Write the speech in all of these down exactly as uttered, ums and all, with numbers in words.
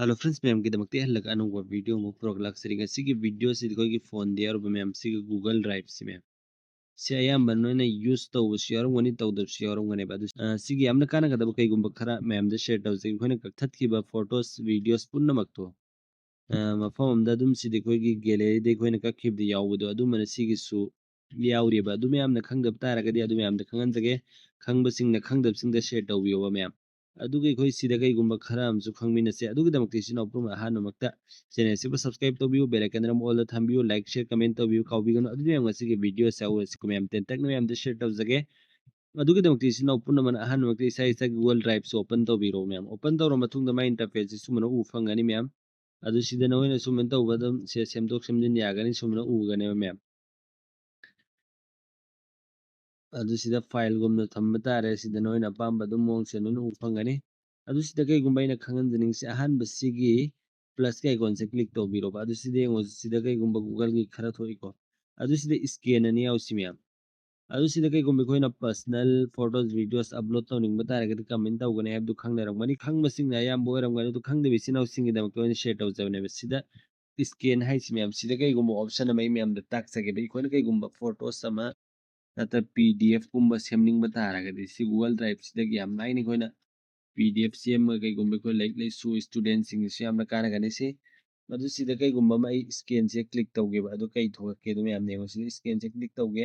Hello friends, ꯃꯌꯥꯝꯒꯤꯗꯃꯛꯇ ꯍꯜꯂꯒ ꯑꯅꯧꯕ video ꯑꯃ ꯄꯨꯔꯛꯂꯥꯛꯆꯔꯤ꯫ ꯉꯁꯤꯒꯤ video ꯁꯤꯗꯤ ꯑꯩꯈꯣꯏꯒꯤ phone ꯗ ꯌꯥꯎꯔꯕ ꯃꯌꯥꯝꯁꯤꯒꯤ Google Drive ꯁꯤ ꯃꯌꯥꯝ ꯁꯤ ꯑꯌꯥꯝꯕ ꯅꯣꯏꯅ use ꯇꯧꯕꯁꯨ ꯌꯥꯎꯔꯝꯒꯅꯤ, ꯇꯧꯗꯕꯁꯨ ꯌꯥꯎꯔꯝꯒꯅꯦꯕ꯫ ꯑꯗꯨ, ꯑ, ꯁꯤꯒꯤ ꯌꯥꯝꯅ ꯀꯥꯟꯅꯒꯗꯕ ꯀꯩꯒꯨꯝꯕ ꯈꯔ ꯃꯌꯥꯝꯗ share ꯇꯧꯖꯒꯦ꯫ ꯑꯩꯈꯣꯏꯅ ꯀꯛꯊꯠꯈꯤꯕ photos, videos ꯄꯨꯝꯅꯃꯛꯇꯣ, ꯑ, ꯃꯐꯝ ꯑꯃꯗ ꯑꯗꯨꯝ ꯁꯤꯗꯤ ꯑꯩꯈꯣꯏꯒꯤ gallery ꯗ ꯑꯩꯈꯣꯏꯅ ꯀꯛꯈꯤꯕꯗ ꯌꯥꯎꯕꯗꯣ, ꯑꯗꯨꯝꯕꯅ ꯁꯤꯒꯤꯁꯨ ꯌꯥꯎꯔꯤꯕ꯫ ꯑꯗꯨ ꯃꯌꯥꯝꯅ ꯈꯪꯗꯕ ꯇꯥꯔꯒꯗꯤ ꯑꯗꯨ ꯃꯌꯥꯝꯗ ꯈꯪꯍꯟꯖꯒꯦ꯫ ꯈꯪꯕꯁꯤꯡꯅ ꯈꯪꯗꯕꯁꯤꯡꯗ share ꯇꯧꯕꯤꯌꯣꯕ ꯃꯌꯥꯝ꯫ ꯑꯗꯨꯒ ꯑꯩꯈꯣꯏ ꯁꯤꯗ ꯀꯩꯒꯨꯝꯕ ꯈꯔ ꯑꯃꯁꯨ ꯈꯪꯃꯤꯟꯅꯁꯦ꯫ ꯑꯗꯨꯒꯤꯗꯃꯛꯇ ꯏꯆꯤꯟ ꯏꯅꯥꯎ ꯄꯨꯝꯅꯃꯛ ꯑꯍꯥꯟꯕꯃꯛꯇ channel ꯑꯁꯤꯕꯨ subscribe ꯇꯧꯕꯤꯌꯨ, bell icon ꯑꯃ all ꯗ ꯊꯝꯕꯤꯌꯨ, like, share, comment ꯇꯧꯕꯤꯌꯨ, ꯀꯥꯎꯕꯤꯒꯅꯨ꯫ ꯑꯗꯨꯗꯤ ꯃꯌꯥꯝ ꯉꯁꯤꯒꯤ video ꯑꯁꯤ ꯍꯧꯔꯁꯤ꯫ ꯃꯌꯥꯝ ꯇꯦꯟꯇꯛꯅ ꯃꯌꯥꯝꯗ share ꯇꯧꯖꯒꯦ꯫ ꯑꯗꯨꯒꯤꯗꯃꯛꯇ ꯏꯆꯤꯟ ꯏꯅꯥꯎ ꯄꯨꯝꯅꯃꯛꯅ ꯑꯍꯥꯟꯕꯃꯛꯇ ꯏꯁꯥ ꯏꯁꯥꯒꯤ Google Drive ꯁꯤ open ꯇꯧꯕꯤꯔꯣ ꯃꯌꯥꯝ꯫ Open ꯇꯧꯔ ꯃꯇꯨꯡꯗ ꯃꯥꯏ interface ꯁꯤ ꯁꯨꯃꯥꯏꯅ ꯎꯕ ꯐꯪꯒꯅꯤ ꯃꯌꯥꯝ꯫ ꯑꯗꯨ ꯁꯤꯗ ꯅꯈꯣꯏꯅ ꯁꯨꯃꯥꯏꯅ ꯇꯧꯕ ꯑꯗꯨꯝ ꯁꯦ-, ꯁꯦꯝꯗꯣꯛ ꯁꯦꯝꯖꯤꯟ ꯌꯥꯒꯅꯤ, ꯁꯨꯃꯥꯏꯅ ꯎꯒꯅꯦꯕ ꯃꯌꯥꯝ꯫ ꯑꯗꯨ ꯁꯤꯗ file ꯒꯨꯝꯅ ꯊꯝꯕ ꯇꯥꯔꯦ꯫ ꯁꯤꯗ ꯅꯣꯏꯅ ꯑꯄꯥꯝꯕ ꯑꯗꯨꯝ ꯃꯑꯣꯡꯁꯦ ꯂꯣꯏꯅ ꯎꯕ ꯐꯪꯒꯅꯤ꯫ ꯑꯗꯨ ꯁꯤꯗ ꯀꯩꯒꯨꯝꯕ ꯑꯩꯅ ꯈꯪꯍꯟꯖꯅꯤꯡꯉꯤꯁꯦ, ꯑꯍꯥꯟꯕ ꯁꯤꯒꯤ plus ꯀꯤ icon ꯁꯦ click ꯇꯧꯕꯤꯔꯣꯕ꯫ ꯑꯗꯨ ꯁꯤꯗ ꯌꯦꯡꯉꯣ, ꯁꯤꯗ ꯀꯩꯒꯨꯝꯕ Google ꯒꯤ ꯈꯔ ꯊꯣꯛꯏꯀꯣ꯫ ꯑꯗꯨ ꯁꯤꯗ scan ꯑꯅꯤ ꯌꯥꯎꯁꯤ ꯃꯌꯥꯝ꯫ ꯑꯗꯨ ꯁꯤꯗ ꯀꯩꯒꯨꯝꯕ ꯑꯩꯈꯣꯏꯅ personal photos, videos upload ꯇꯧꯅꯤꯡꯕ ꯇꯥꯔꯒꯗꯤ comment ꯇꯧꯒꯅꯤ ꯍꯥꯏꯕꯗꯨ ꯈꯪꯅꯔꯝꯒꯅꯤ꯫ ꯈꯪꯕꯁꯤꯡꯅ ꯑꯌꯥꯝꯕ ꯑꯣꯏꯔꯝꯒꯅꯤ, ꯑꯗꯨ ꯈꯪꯗꯕ ꯏꯆꯤꯟ ꯏꯅꯥꯎꯁꯤꯡꯒꯤꯗꯃꯛꯇ ꯑꯣꯏꯅ share ꯇꯧꯖꯕꯅꯦꯕ꯫ ꯁꯤꯗ scan ꯍꯥꯏꯁꯤ ꯃꯌꯥꯝ, ꯁꯤꯗ ꯀꯩꯒꯨꯝꯕ option ꯑꯃ ꯑꯩ ꯃꯌꯥꯝꯗ ꯇꯥꯛꯆꯒꯦꯕ꯫ ꯑꯩꯈꯣꯏꯅ ꯀꯩꯒꯨꯝꯕ photos ꯑꯃ ꯅꯠꯇ꯭ꯔ P D F ꯀꯨꯝꯕ ꯁꯦꯝꯅꯤꯡꯕ ꯇꯥꯔꯒꯗꯤ ꯁꯤ Google Drive ꯁꯤꯗꯒꯤ ꯌꯥꯝ ꯂꯥꯏꯅ ꯑꯩꯈꯣꯏꯅ P D F ꯁꯦꯝꯃꯒ ꯀꯩꯒꯨꯝꯕ ꯑꯩꯈꯣꯏ ꯂꯥꯏꯔꯤꯛ ꯂꯥꯏꯁꯨ student ꯁꯤꯡꯒꯤꯁꯨ ꯌꯥꯝꯅ ꯀꯥꯟꯅꯒꯅꯤ ꯁꯤ꯫ ꯑꯗꯨ ꯁꯤꯗ ꯀꯩꯒꯨꯝꯕ ꯑꯃ ꯑꯩ scan ꯁꯦ click ꯇꯧꯒꯦꯕ꯫ ꯑꯗꯨ ꯀꯩ ꯊꯣꯛꯂꯛꯀꯦ ꯑꯗꯨ ꯃꯌꯥꯝ ꯌꯦꯡꯉꯣ꯫ ꯁꯤꯗ scan ꯁꯦ click ꯇꯧꯒꯦ꯫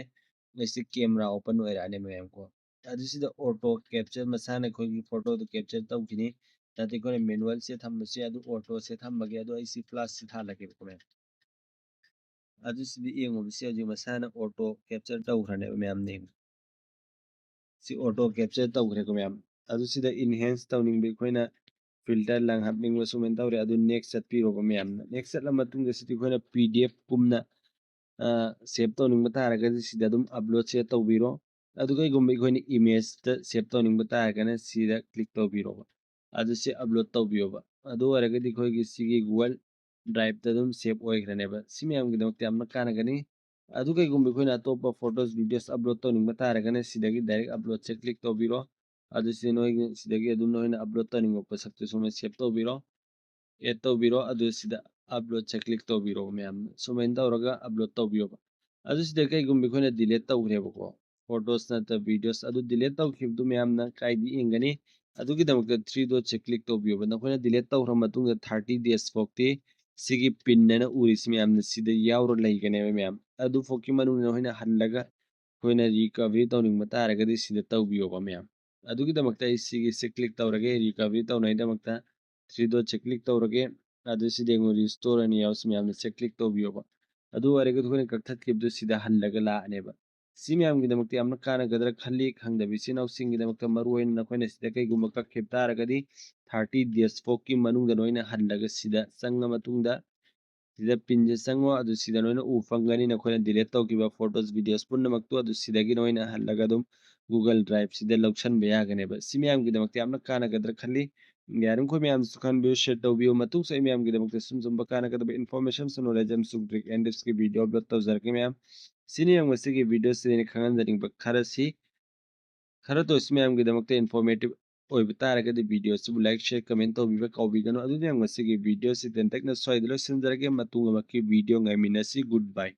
ꯑꯩꯁꯤ camera open ꯑꯣꯏꯔꯛꯑꯅꯤ ꯃꯌꯥꯝ ꯀꯣ꯫ ꯑꯗꯨ ꯁꯤꯗ auto capture ꯃꯁꯥꯅ ꯑꯩꯈꯣꯏꯒꯤ photo ꯗꯨ capture ꯇꯧꯈꯤꯅꯤ꯫ ꯅꯠꯇ꯭ꯔꯗꯤ ꯑꯩꯈꯣꯏꯅ manual ꯁꯦ ꯊꯝꯕꯁꯨ ꯌꯥꯏ꯫ ꯑꯗꯨ auto ꯁꯦ ꯊꯝꯃꯒꯦ꯫ ꯑꯗꯨ ꯑꯩ ꯁꯤ plus ꯁꯤ ꯊꯥꯜꯂꯒꯦꯕꯀꯣ ꯃꯌꯥꯝ꯫ ꯑꯗꯨ ꯁꯤꯗꯤ ꯌꯦꯡꯉꯨꯕꯁꯤ ꯍꯧꯖꯤꯛ ꯃꯁꯥꯅ auto capture ꯇꯧꯈ꯭ꯔꯅꯦꯕ ꯃꯌꯥꯝ ꯌꯦꯡꯉꯨ꯫ ꯁꯤ auto capture ꯇꯧꯈ꯭ꯔꯦꯀꯣ ꯃꯌꯥꯝ꯫ ꯑꯗꯨ ꯁꯤꯗ enhance ꯇꯧꯅꯤꯡꯕ ꯑꯩꯈꯣꯏꯅ filter ꯂꯥꯡ ꯍꯥꯞꯅꯤꯡꯕ ꯁꯨꯃꯥꯏꯅ ꯇꯧꯔꯦ꯫ ꯑꯗꯨ next ꯆꯠꯄꯤꯔꯣꯕ ꯃꯌꯥꯝꯅ꯫ Next ꯆꯠꯂ ꯃꯇꯨꯡꯗ ꯁꯤꯗꯤ ꯑꯩꯈꯣꯏꯅ P D F ꯀꯨꯝꯅ, ꯑ, save ꯇꯧꯅꯤꯡꯕ ꯇꯥꯔꯒꯗꯤ ꯁꯤꯗ ꯑꯗꯨꯝ upload ꯁꯦ ꯇꯧꯕꯤꯔꯣ꯫ ꯑꯗꯨ ꯀꯩꯒꯨꯝꯕ ꯑꯩꯈꯣꯏꯅ image ꯇ save ꯇꯧꯅꯤꯡꯕ ꯇꯥꯔꯒꯅ ꯁꯤꯗ click ꯇꯧꯕꯤꯔꯣꯕ꯫ ꯑꯗꯨ ꯁꯤ upload ꯇꯧꯕꯤꯌꯣꯕ꯫ ꯑꯗꯨ ꯑꯣꯏꯔꯒꯗꯤ ꯑꯩꯈꯣꯏꯒꯤ ꯁꯤꯒꯤ Google Drive ꯇ ꯑꯗꯨꯝ save ꯑꯣꯏꯈ꯭ꯔꯅꯦꯕ꯫ ꯁꯤ ꯃꯌꯥꯝꯒꯤꯗꯃꯛꯇ ꯌꯥꯝꯅ ꯀꯥꯟꯅꯒꯅꯤ꯫ ꯑꯗꯨ ꯀꯩꯒꯨꯝꯕ ꯑꯩꯈꯣꯏꯅ ꯑꯇꯣꯞꯄ photos, videos upload ꯇꯧꯅꯤꯡꯕ ꯇꯥꯔꯒꯅ ꯁꯤꯗꯒꯤ direct upload ꯁꯦ click ꯇꯧꯕꯤꯔꯣ꯫ ꯑꯗꯨ ꯁꯤ ꯅꯣꯏꯒꯤ ꯁꯤꯗꯒꯤ ꯑꯗꯨꯝ ꯅꯣꯏꯅ upload ꯇꯧꯅꯤꯡꯕ ꯄꯣꯠꯁꯛꯇꯨ ꯁꯨꯃꯥꯏꯅ save ꯇꯧꯕꯤꯔꯣ꯫ ꯑꯦꯗ ꯇꯧꯕꯤꯔꯣ, ꯑꯗꯨ ꯁꯤꯗ ꯑꯞꯂꯣꯗꯁꯦ ꯀ꯭ꯂꯤꯛ ꯇꯧꯕꯤꯔꯣ ꯃꯌꯥꯝꯅ꯫ ꯁꯨꯃꯥꯏꯅ ꯇꯧꯔꯒ ꯑꯞꯂꯣꯗ ꯇꯧꯕꯤꯌꯣꯕ꯫ ꯑꯗꯨ ꯁꯤꯗ ꯀꯩꯒꯨꯝꯕ ꯑꯩꯈꯣꯏꯅ ꯗꯤꯂꯦꯠ ꯇꯧꯈ꯭ꯔꯦꯕꯀꯣ, ꯐꯣꯇꯣꯁ ꯅꯠꯇ꯭ꯔ ꯚꯤꯗꯤꯑꯣꯁ, ꯑꯗꯨ ꯗꯤꯂꯦꯠ ꯇꯧꯈꯤꯕꯗꯨ ꯃꯌꯥꯝꯅ ꯀꯥꯏꯗ ꯌꯦꯡꯒꯅꯤ? ꯑꯗꯨꯒꯤꯗꯃꯛꯇ ꯊ꯭ꯔꯤ ꯗꯣꯠꯁꯦ ꯀ꯭ꯂꯤꯛ ꯇꯧꯕꯤꯌꯣꯕ꯫ ꯅꯈꯣꯏꯅ ꯗꯤꯂꯦꯠ ꯇꯧꯈ꯭ꯔ ꯃꯇꯨꯡꯗ ꯊꯥꯔꯇꯤ ꯗꯦꯖ ꯐꯥꯎꯗꯤ ꯁꯤꯒꯤ ꯄꯤꯟ ꯍꯥꯏꯅ ꯎꯔꯤꯁꯤ ꯃꯌꯥꯝꯅ ꯁꯤꯗ ꯌꯥꯎꯔ ꯂꯩꯒꯅꯦꯕ ꯃꯌꯥꯝ꯫ ꯑꯗꯨꯐꯥꯎꯒꯤ ꯃꯅꯨꯡꯗ ꯅꯈꯣꯏꯅ ꯍꯜꯂꯒ ꯑꯩꯈꯣꯏꯅ ꯔꯤꯀꯚꯔꯤ ꯇꯧꯅꯤꯡꯕ ꯇꯥꯔꯒꯗꯤ ꯁꯤꯗ ꯇꯧꯕꯤꯌꯣꯕ ꯃꯌꯥꯝ꯫ ꯑꯗꯨꯒꯤꯗꯃꯛꯇ ꯑꯩ ꯁꯤꯒꯤꯁꯦ ꯀ꯭ꯂꯤꯛ ꯇꯧꯔꯒꯦ꯫ ꯔꯤꯀꯚꯔꯤ ꯇꯧꯅꯉꯩꯗꯃꯛꯇ ꯊ꯭ꯔꯤ ꯗꯣꯠꯁꯦ ꯀ꯭ꯂꯤꯛ ꯇꯧꯔꯒꯦ꯫ ꯑꯗꯨ ꯁꯤꯗ ꯌꯦꯡꯉꯨ, ꯔꯤꯁꯇꯣꯔ ꯑꯅ ꯌꯥꯎꯁꯤ ꯃꯌꯥꯝꯅ ꯁꯦ ꯀ꯭ꯂꯤꯛ ꯇꯧꯕꯤꯌꯣꯕ꯫ ꯑꯗꯨ ꯑꯣꯏꯔꯒꯗꯤ ꯑꯩꯈꯣꯏꯅ ꯀꯛꯊꯠꯈꯤꯕꯗꯨ ꯁꯤꯗ ꯍꯜꯂꯒ ꯂꯥꯛꯑꯅꯦꯕ꯫ ꯁꯤ ꯃꯌꯥꯝꯒꯤꯗꯃꯛꯇ ꯌꯥꯝꯅ ꯀꯥꯟꯅꯒꯗ꯭ꯔꯥ ꯈꯜꯂꯤ꯫ ꯈꯪꯗꯕ ꯏꯆꯤꯟ ꯏꯅꯥꯎꯁꯤꯡꯒꯤꯗꯃꯛꯇ ꯃꯔꯨ ꯑꯣꯏꯅ ꯅꯈꯣꯏꯅ ꯁꯤꯗ ꯀꯩꯒꯨꯝꯕ ꯀꯛꯈꯤꯕ ꯇꯥꯔꯒꯗꯤ ꯊꯥꯔꯇꯤ ꯗꯦꯖ ꯐꯥꯎꯒꯤ ꯃꯅꯨꯡꯗ ꯅꯣꯏꯅ ꯍꯜꯂꯒ ꯁꯤꯗ ꯆꯪꯉ ꯃꯇꯨꯡꯗ ꯁꯤꯗ ꯄꯤꯟꯁꯦ ꯆꯪꯉꯣ꯫ ꯑꯗꯨ ꯁꯤꯗ ꯅꯣꯏꯅ ꯎ ꯐꯪꯒꯅꯤ꯫ ꯅꯈꯣꯏꯅ ꯗꯤꯂꯦꯠ ꯇꯧꯈꯤꯕ ꯐꯣꯇꯣꯁ, ꯚꯤꯗꯤꯑꯣꯁ ꯄꯨꯝꯅꯃꯛꯇꯣ ꯑꯗꯨ ꯁꯤꯗꯒꯤ ꯅꯣꯏꯅ ꯍꯜꯂꯒ ꯑꯗꯨꯝ ꯒꯨꯒꯜ ꯗ꯭ꯔꯥꯏꯚꯁꯤꯗ ꯂꯧꯁꯟꯕ ꯌꯥꯒꯅꯦꯕ꯫ ꯁꯤ ꯃꯌꯥꯝꯒꯤꯗꯃꯛꯇ ꯌꯥꯝꯅ ꯀꯥꯟꯅꯒꯗ꯭ꯔꯥ ꯈꯜꯂꯤ꯫ ꯌꯥꯔꯤꯃꯈꯣꯏ ꯃꯌꯥꯝꯁꯨ ꯈꯟꯕꯤꯌꯨ, ꯁꯤꯌꯔ ꯇꯧꯕꯤꯌꯨ꯫ ꯃꯇꯨꯡꯁꯨ ꯑꯩ ꯃꯌꯥꯝꯒꯤꯗꯃꯛꯇ ꯁꯨꯝ ꯁꯨꯝꯕ ꯀꯥꯟꯅꯒꯗꯕ ꯏꯟꯐꯣꯔꯃꯦꯁꯟꯁꯨ, ꯅꯣꯂꯦꯖ ꯑꯃꯁꯨꯡ ꯇ꯭ꯔꯤꯛ ꯑꯦꯟ ꯇꯤꯞꯁꯀꯤ ꯚꯤꯗꯤꯑꯣ ꯑꯞꯂꯣꯗ ꯇꯧꯖꯔꯛꯀꯦ ꯃꯌꯥꯝ꯫ ꯁꯤꯅꯤ ꯃꯌꯥꯝ ꯉꯁꯤꯒꯤ ꯚꯤꯗꯤꯑꯣꯁꯤꯗ ꯑꯩꯅ ꯈꯪꯍꯟꯖꯅꯤꯡꯕ ꯈꯔꯁꯤ꯫ ꯈꯔ ꯇꯧꯁꯤ ꯃꯌꯥꯝꯒꯤꯗꯃꯛꯇ ꯏꯟꯐꯣꯔꯃꯦꯇꯤꯚ ꯑꯣꯏꯕ ꯇꯥꯔꯒꯗꯤ ꯚꯤꯗꯤꯑꯣꯁꯤꯕꯨ ꯂꯥꯏꯛ, ꯁꯤꯌꯔ, ꯀꯃꯦꯟ ꯇꯧꯕꯤꯕ ꯀꯥꯎꯕꯤꯒꯅꯨ꯫ ꯑꯗꯨꯗꯤ ꯃꯌꯥꯝ ꯉꯁꯤꯒꯤ ꯚꯤꯗꯤꯑꯣꯁꯤ ꯇꯦꯟꯇꯛꯅ ꯁ꯭ꯋꯥꯏꯗ ꯂꯣꯏꯁꯤꯟꯖꯔꯒꯦ꯫ ꯃꯇꯨꯡ ꯑꯃꯛꯀꯤ ꯚꯤꯗꯤꯑꯣ ꯉꯥꯏꯃꯤꯟꯅꯁꯤ꯫ ꯒꯨꯗ ꯕꯥꯏ꯫